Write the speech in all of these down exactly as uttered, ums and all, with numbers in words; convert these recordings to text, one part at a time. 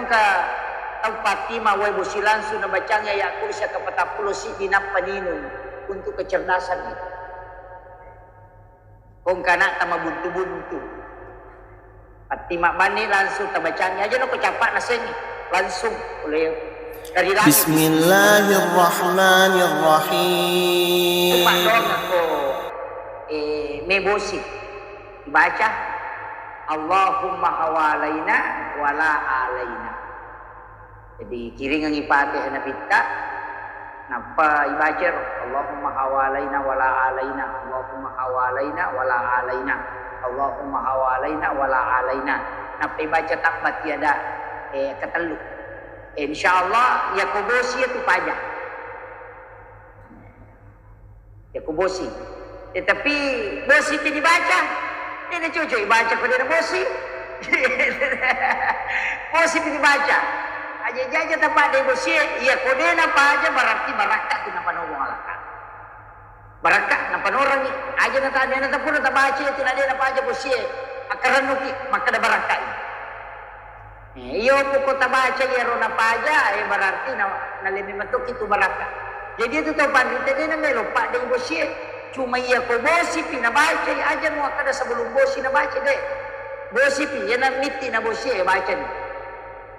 Ka tau pattima wae bosi langsung nabacangi ayat kursi ke patappulo siddi nappa ninung untuk kecerdasan itu. Kongka anakta mabuntu-buntu. Patti mabbanni langsung tabacangi aja no ko cappa nasengi. Langsung oleh dari langit. Bismillahirrahmanirrahim. Paddoang ko eh, mebosi. Baca Allahumma hawalaina wala alaina. Jadi kiringengi Fatihah Nabitta, nappa ibacaro, Allahumma hawalaina wala alaina, Allahumma hawalaina wala alaina, Allahumma hawalaina wala alaina. Nappa ibaca tabbat yada, eh, ketellu. Eh, insyaallah, yako bosi itu paja. Yako bosi. Eh, tapi bosi pi dibaca. Ini cocok ibaca ko dena bosi. Bosi pi dibaca. Aja-aja tapadde bosi, iya ko dena paja berarti barakka tu napanobong alaka. Barakka napanorang aja na tadi na tapura tabaca itu na dena paja bosi. Akarannuki makkada barakka. Eh, iyo poko tabaca iyaro napaja, eh, berarti na, nalemi matoki tu barakka. Jadi itu tau panrita de namelo padde bosie. Cuma iya ko bosi pi nabaca, aja muakkada sebelum bosi nabaca de. Bosi pi, iya na mitti na bosie, eh, bacani.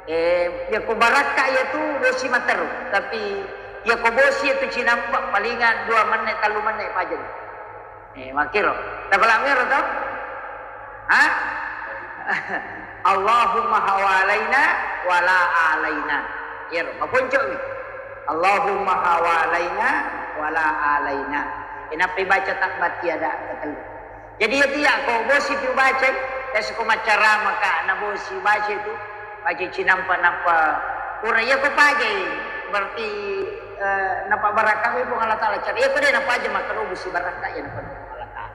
Eh, iya ko barakka iya tu bosi materu, tapi iya ko bosi itu cinampa palingan dua menit, tellu menit pajani. Eh, makkiro. Tapalak mero to? Ha? Allahumma hawalaina wala alaina. Iyaro, maponco'mi. Allahumma hawalaina wala alaina. Inappa baca tabbat yada ketellu. Jadi itu ya, ko bosi pi bacai, tes ko maccarama ka na bosi baca itu, baca cinampa nappa pura iya ko pajai, berarti eh, napabarakka'i Puang Allah Ta'ala. Cari iya ko de napaja makkada bosi barakka iya napaja Puang Allah Ta'ala.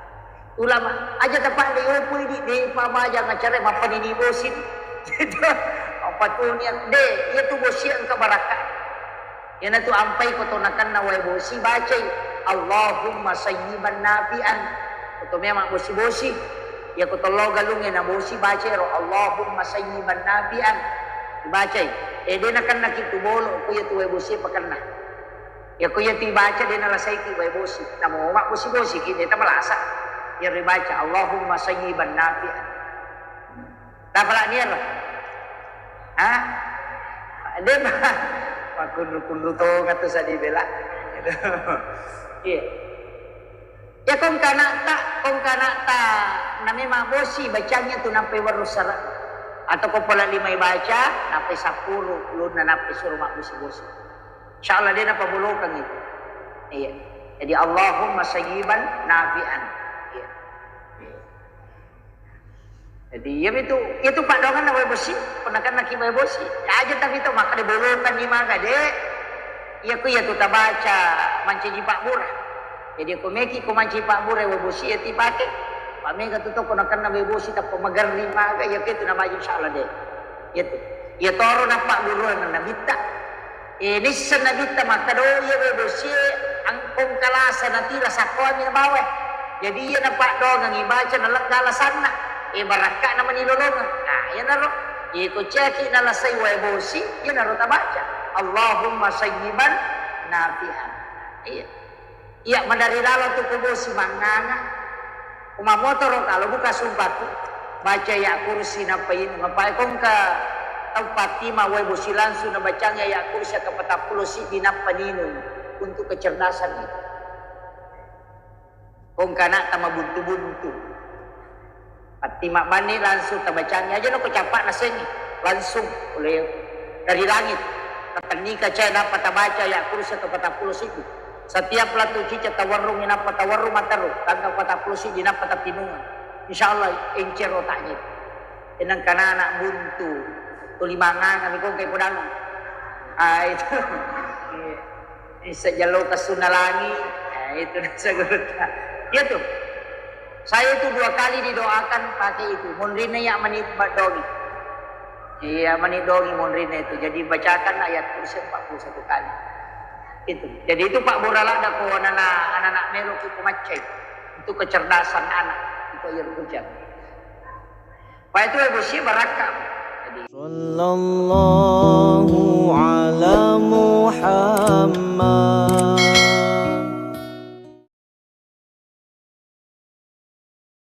Ulama aja tapadde yopoi di de pabaja ngacara mappanini bosi. Apa tu niat de, iya tu bosi engka barakka. Iyanatu ampai ko to nakenna wae bosi bacai Allahumma sayyiban nafi'an. Ko to memang bosi-bosi. Iya ko tello galungnge na bosi bacai ro Allahumma sayyiban nafi'an. Dibacai. Eh, de nakenna ki tu bolo ko iya tu wae bosi pakenna. Iya ko iya tu ibaca de nalasaiki wae bosi. Namo mabbosi-bosi ki de tamalasa. Iya ribaca Allahumma sayyiban nafi'an. Tapalak niaro. Ha? De ma. Makkunru-kunru tongeng tu sadi bela. Iya. Ya kongkanakta, kongkanakta na memang bosi bacanya tu nampai warung sara. Atau ko pola lima baca, nampai sapuru, luna nampai suruh mak bosi-bosi. Insyaallah de napabolokan itu. Iya. Jadi Allahumma sayyiban nafi'an. Iya. Jadi iya itu, itu paddoanganna wae bosi, pernah kan naki wae bosi. Ya aja tapi to makkada bolokan di maga de. Iya ku iya tu tabaca mancaji pabbura. Jadi ko meki ko mancaji pabbura wae bosi iya ti pake. Pamega tu to ko nakenna wae bosi tappa magerri maga iya ke tu nabaca insyaallah de. Iya tu. Iya toro napagguruan nabitta. Eh, nisseng nabitta makkada, oh, iya wae bosie angkong kalasa natira sakkoangngi nabawa. Jadi iya napaddoangengngi baca nalegga alasanna. Eh, barakka'na mani lolongeng. Nah, iyanaro. Iya ko ciaki nalasai wae bosi, iyanaro tabaca. Allahumma sayyiban nafi'an. Iya. Iya, madari lalo tu ko bosi manganga. Uma motoro kalau buka sumpah tu. Baca ya kursi nappa inung. Apa kongka tau pattima wae bosi langsung nabacang ya kursi ke patappulo siddi nappa ninung untuk kecerdasan itu. Kongka anakta mabuntu-buntu. Patti mabbanni langsung tabacangi aja no ko cappa nasengi langsung oleh dari langit. Tatennika cai nappa tabaca ya kursi atau patappulo siddi. Setiap latu cica tawarrungi nappa tawarrung mataru tanggal patappulo siddi nappa tapinunga. Insyaallah encero taknya. Enang kanana buntu tuli manganga mi kongkai podang. Ah itu. Iya. Isa jalo kasuna langi. Ah itu nasa gurutta. Iya tuh. Saya itu dua kali didoakan pakai itu. Munrinna ya mani dongi. Iya, mani dongi munrinna itu. Jadi bacakan ayat kursi empat puluh satu kali. Itu. Jadi itu Pak Borala dako anak-anak melo ki pemaccai. Itu kecerdasan anak. Itu air hujan. Pak itu emosi barakka. Sallallahu ala